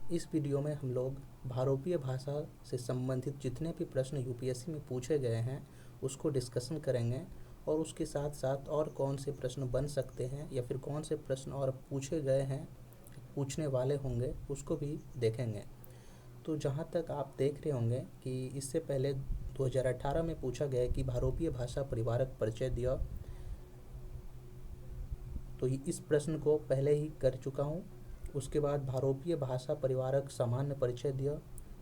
इस वीडियो में हम लोग भारोपीय भाषा से संबंधित जितने भी प्रश्न यूपीएससी में पूछे गए हैं उसको डिस्कशन करेंगे और उसके साथ साथ और कौन से प्रश्न बन सकते हैं या फिर कौन से प्रश्न और पूछे गए हैं, पूछने वाले होंगे, उसको भी देखेंगे। तो जहाँ तक आप देख रहे होंगे कि इससे पहले 2018 में पूछा गया कि भारोपीय भाषा परिवारक परिचय दिया, तो इस प्रश्न को पहले ही कर चुका हूँ। उसके बाद भारोपीय भाषा परिवारक सामान्य परिचय दिया,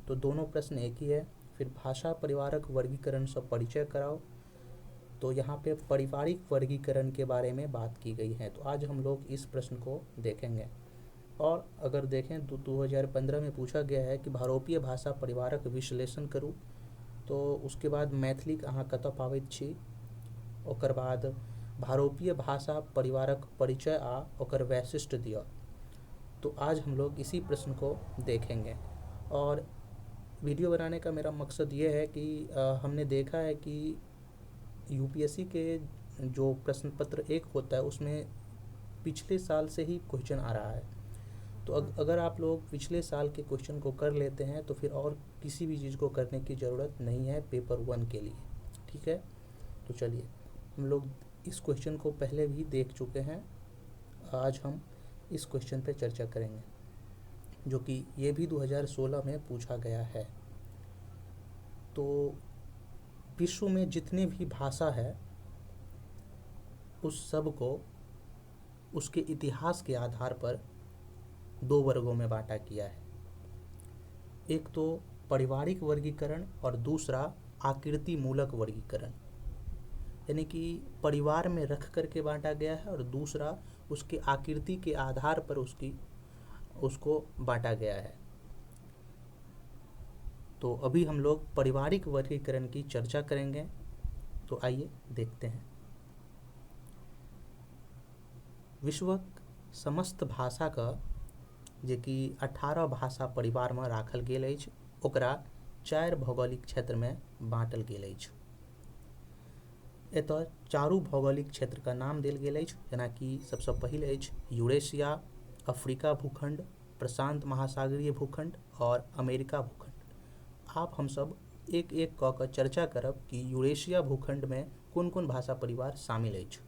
तो दोनों प्रश्न एक ही है। फिर भाषा परिवारक वर्गीकरण से परिचय कराओ, तो यहाँ पे पारिवारिक वर्गीकरण के बारे में बात की गई है। तो आज हम लोग इस प्रश्न को देखेंगे। और अगर देखें तो 2015 में पूछा गया है कि भारोपीय भाषा परिवारक विश्लेषण करू, तो उसके बाद मैथिली अहाँ कतऽ पाबैत छी, ओकर बाद भारोपीय भाषा परिवारक परिचय आ ओकर वैशिष्ट्य दिअ। तो आज हम लोग इसी प्रश्न को देखेंगे। और वीडियो बनाने का मेरा मकसद ये है कि हमने देखा है कि यूपीएससी के जो प्रश्न पत्र एक होता है उसमें पिछले साल से ही क्वेश्चन आ रहा है। तो अगर आप लोग पिछले साल के क्वेश्चन को कर लेते हैं तो फिर और किसी भी चीज़ को करने की ज़रूरत नहीं है पेपर 1 के लिए, ठीक है। तो चलिए हम लोग इस क्वेश्चन को पहले भी देख चुके हैं, आज हम इस क्वेश्चन पे चर्चा करेंगे जो कि ये भी 2016 में पूछा गया है। तो विश्व में जितने भी भाषा है उस सब को उसके इतिहास के आधार पर दो वर्गों में बांटा किया है। एक तो पारिवारिक वर्गीकरण और दूसरा आकृति मूलक वर्गीकरण, यानी कि परिवार में रख करके बांटा गया है और दूसरा उसके आकृति के आधार पर उसको बांटा गया है। तो अभी हम लोग पारिवारिक वर्गीकरण की चर्चा करेंगे, तो आइए देखते हैं। विश्वक समस्त भाषा का जे कि 18 भाषा परिवार में राखल गेल अछि, ओकरा 4 भौगोलिक क्षेत्र में बांटल गेल अछि। एतऽ चारू भौगोलिक क्षेत्र का नाम देल गेल अछि, जेनाकि सबसँ पहिल अछि यूरेशिया, अफ्रीका भूखंड, प्रशांत महासागरीय भूखंड और अमेरिका भूखंड। आब हमसब एक एक कऽ के चर्चा करब कि यूरेशिया भूखंड में कोन कोन भाषा परिवार शामिल अछि।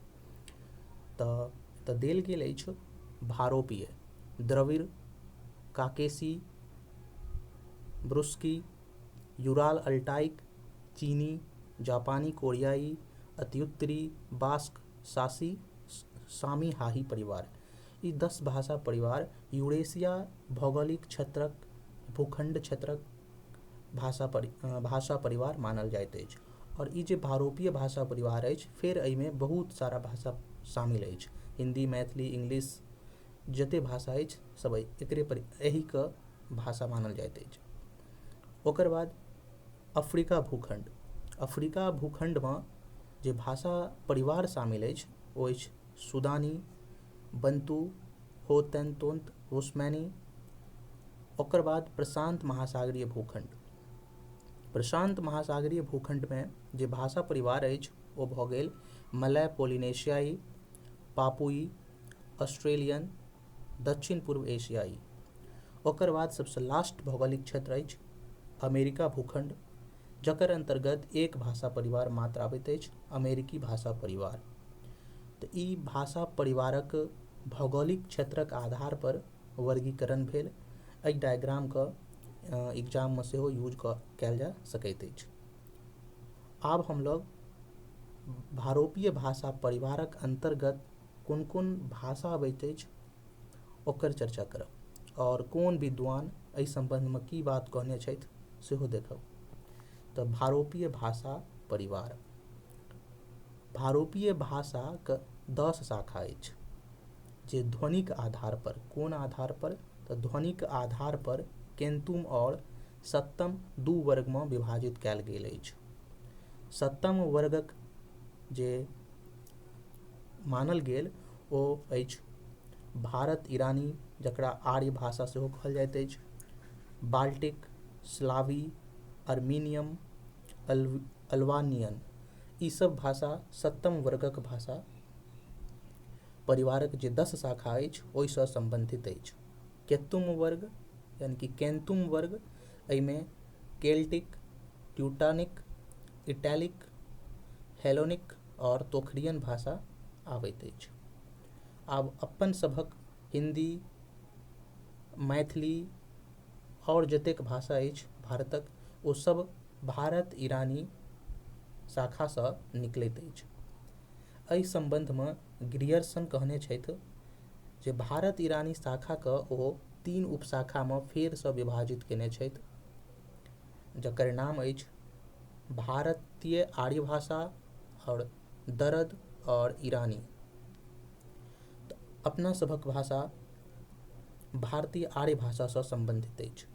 तऽ देल गेल अछि भारोपीय, द्रविड़, काकेशी, ब्रुस्की, यूराल अल्टाइक, चीनी, जापानी, कोरियाई, अत्युत्तरी, बास्क, सासी, सामी, हाही परिवार। ई 10 भाषा परिवार यूरेशिया भौगोलिक क्षेत्रक भूखंड क्षेत्रक भाषा परिवार मानल जाइत अछि। और ई जे भारोपीय भाषा परिवार अछि, फेर एहिमे बहुत सारा भाषा शामिल अछि। हिंदी, मैथिली, इंग्लिश जते भाषा अछि सब एकरे पर एही के भाषा मानल जाइत अछि। ओकर बाद अफ्रीका भूखंड। अफ्रीका भूखंड में जे भाषा परिवार शामिल अछि ओ अछि सुदानी, बंतू, होतेंतोंत, बुशमैनी। ओकर बाद प्रशांत महासागरीय भूखंड। प्रशांत महासागरीय भूखंड में जे भाषा परिवार अछि ओ भऽ गेल मलय पोलिनेशियाई, पापुई, ऑस्ट्रेलियन, दक्षिण पूर्व एशियाई। ओकर बाद सबसँ लास्ट भौगोलिक क्षेत्र अछि अमेरिका भूखंड, जकर अंतर्गत एक भाषा परिवार मात्र आबैत अछि, अमेरिकी भाषा परिवार। तऽ ई भाषा परिवारक भौगोलिक क्षेत्रक आधार पर वर्गीकरण भेल। एहि डायग्रामके एग्जाममे सेहो यूज कयल जा सकैत अछि। आब हम लोग भारोपीय भाषा परिवारक अंतर्गत कोन कोन भाषा अबैत अछि ओकर चर्चा करब और कोन विद्वान एहि संबंधमे की बात कहने छथि सेहो देखब। तऽ भारोपीय भाषा परिवार, भारोपीय भाषाक 10 शाखा अछि जे ध्वनिक आधार पर, कोन आधार पर, तऽ ध्वनिक आधार पर केन्तुम और सप्तम दू वर्गमे विभाजित कयल गेल अछि। सप्तम वर्गक जे मानल गेल ओ अछि भारत ईरानी, जकरा आर्य भाषा सेहो कहल जाइत अछि, बाल्टिक, स्लावी, आर्मीनियम, अल्बानियन, ई सब भाषा सप्तम वर्गक भाषा परिवारक जे 10 शाखा अछि ओहिसँ संबंधित अछि। केतुम वर्ग यानी कि कैंतुम वर्ग, एहिमे केल्टिक, ट्यूटॉनिक, इटैलिक, हेलेनिक आओर तोखरियन भाषा आबैत अछि। आब अपन सभक हिंदी, मैथिली आओर जतेक भाषा अछि भारतक, ओ सब भारत ईरानी शाखासँ निकलैत अछि। एहि सम्बन्धमे ग्रियर्सन कहने छथि जे भारत ईरानी शाखाके ओ 3 उपशाखामे फेरसँ विभाजित केने छथि, जकर नाम अछि भारतीय आर्य भाषा आओर दरद आओर ईरानी। अपना सभक भाषा भारतीय आर्य भाषासँ सम्बन्धित अछि।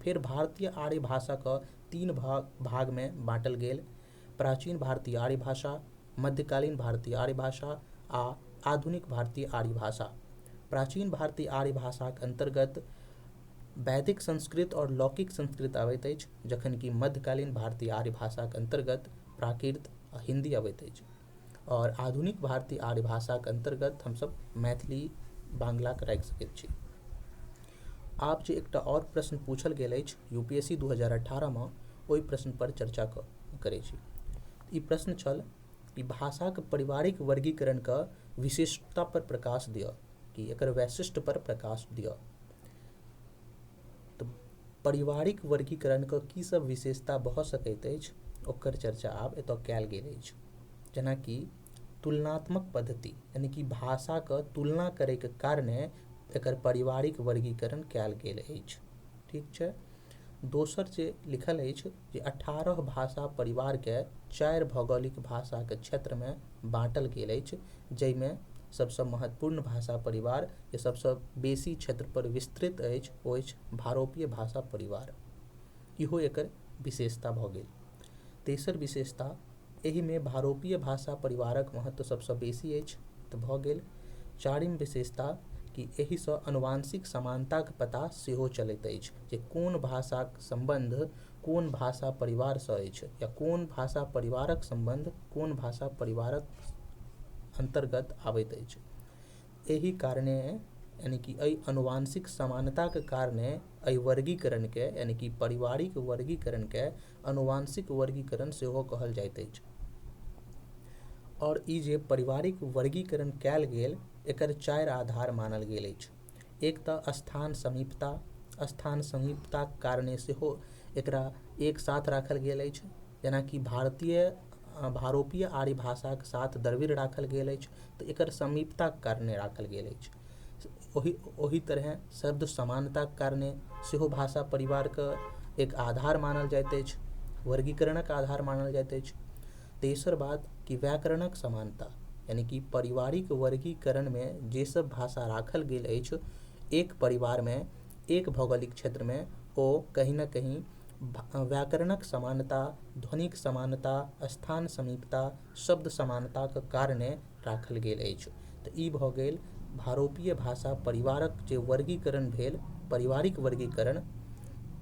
फेर भारतीय आर्य भाषाके 3 भागमे बाँटल गेल: प्राचीन भारतीय आर्य भाषा, मध्यकालीन भारतीय आर्य भाषा आ आधुनिक भारतीय आर्य भाषा। प्राचीन भारतीय आर्य भाषाक अन्तर्गत वैदिक संस्कृत और लौकिक संस्कृत आबैत अछि, जखन कि मध्यकालीन भारतीय आर्य भाषाक अन्तर्गत प्राकृत आ हिंदी आबैत अछि और आधुनिक भारतीय आर्य भाषाक अन्तर्गत हमसब मैथिली, बांग्लाके राखि सकैत छी। आब जे एकटा आओर प्रश्न पूछल गेल अछि यूपीएससी 2018 मे, ओहि प्रश्न पर चर्चा करै छी। ई प्रश्न छल कि भाषाक पारिवारिक वर्गीकरणके विशिष्टता पर प्रकाश दिअ, कि एकर वैशिष्ट्य पर प्रकाश दिअ। तऽ पारिवारिक वर्गीकरणके की सब विशेषता भऽ सकैत अछि ओकर चर्चा आब एतय कयल गेल अछि। जेनाकि तुलनात्मक पद्धति, यानी कि भाषाके तुलना करैके कारणे एकर पारिवारिक वर्गीकरण कयल गेल अछि। ठीक छै। दोसर जे लिखल अछि जे 18 भाषा परिवारके 4 भौगोलिक भाषाके क्षेत्रमे बाँटल गेल अछि, जाहिमे सबसँ महत्वपूर्ण भाषा परिवार जे सबसँ बेसी क्षेत्र पर विस्तृत अछि ओ अछि भारोपीय भाषा परिवार। इहो एकर विशेषता भऽ गेल। तेसर विशेषता, एहिमे भारोपीय भाषा परिवारक महत्व सबसँ बेसी अछि, तऽ भऽ गेल। चारिम विशेषता कि एहिसँ अनुवांशिक समानताक पता सेहो चलैत अछि जे कोन भाषाक सम्बन्ध कोन भाषा परिवारसँ अछि या कोन भाषा परिवारक सम्बन्ध कोन भाषा परिवारक अन्तर्गत आबैत अछि। एहि कारणे यानी कि एहि अनुवांशिक समानताक कारणे एहि वर्गीकरणके यानी कि पारिवारिक वर्गीकरणके अनुवांशिक वर्गीकरण सेहो कहल जाइत अछि। और ई जे पारिवारिक वर्गीकरण कयल गेल एकर 4 आधार मानल गेल अछि। एक तऽ स्थान समीपता, स्थान समीपताक कारणे सेहो एकरा एक साथ राखल गेल अछि, जेनाकि भारतीय भारोपीय आर्य भाषाक साथ द्रविड़ राखल गेल अछि तऽ एकर समीपताक कारणे राखल गेल अछि। ओहि तरहे शब्द समानताक कारणे सेहो भाषा परिवारके एक आधार मानल जाइत अछि, वर्गीकरणक आधार मानल जाइत अछि। तेसर बात कि व्याकरणक समानता, यानी कि पारिवारिक वर्गीकरणमे जे सब भाषा राखल गेल अछि एक परिवारमे, एक भौगोलिक क्षेत्रमे, ओ कहीं न कहीं व्याकरणक समानता, ध्वनिक समानता, स्थान समीपता, शब्द समानताक कारणे राखल गेल अछि। तऽ ई भऽ गेल भारोपीय भाषा परिवारक जे वर्गीकरण भेल, पारिवारिक वर्गीकरण,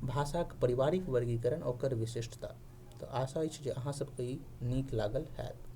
भाषाक पारिवारिक वर्गीकरण, ओकर विशिष्टता। तऽ आशा अछि जे अहाँ सबके ई नीक लागल हैत।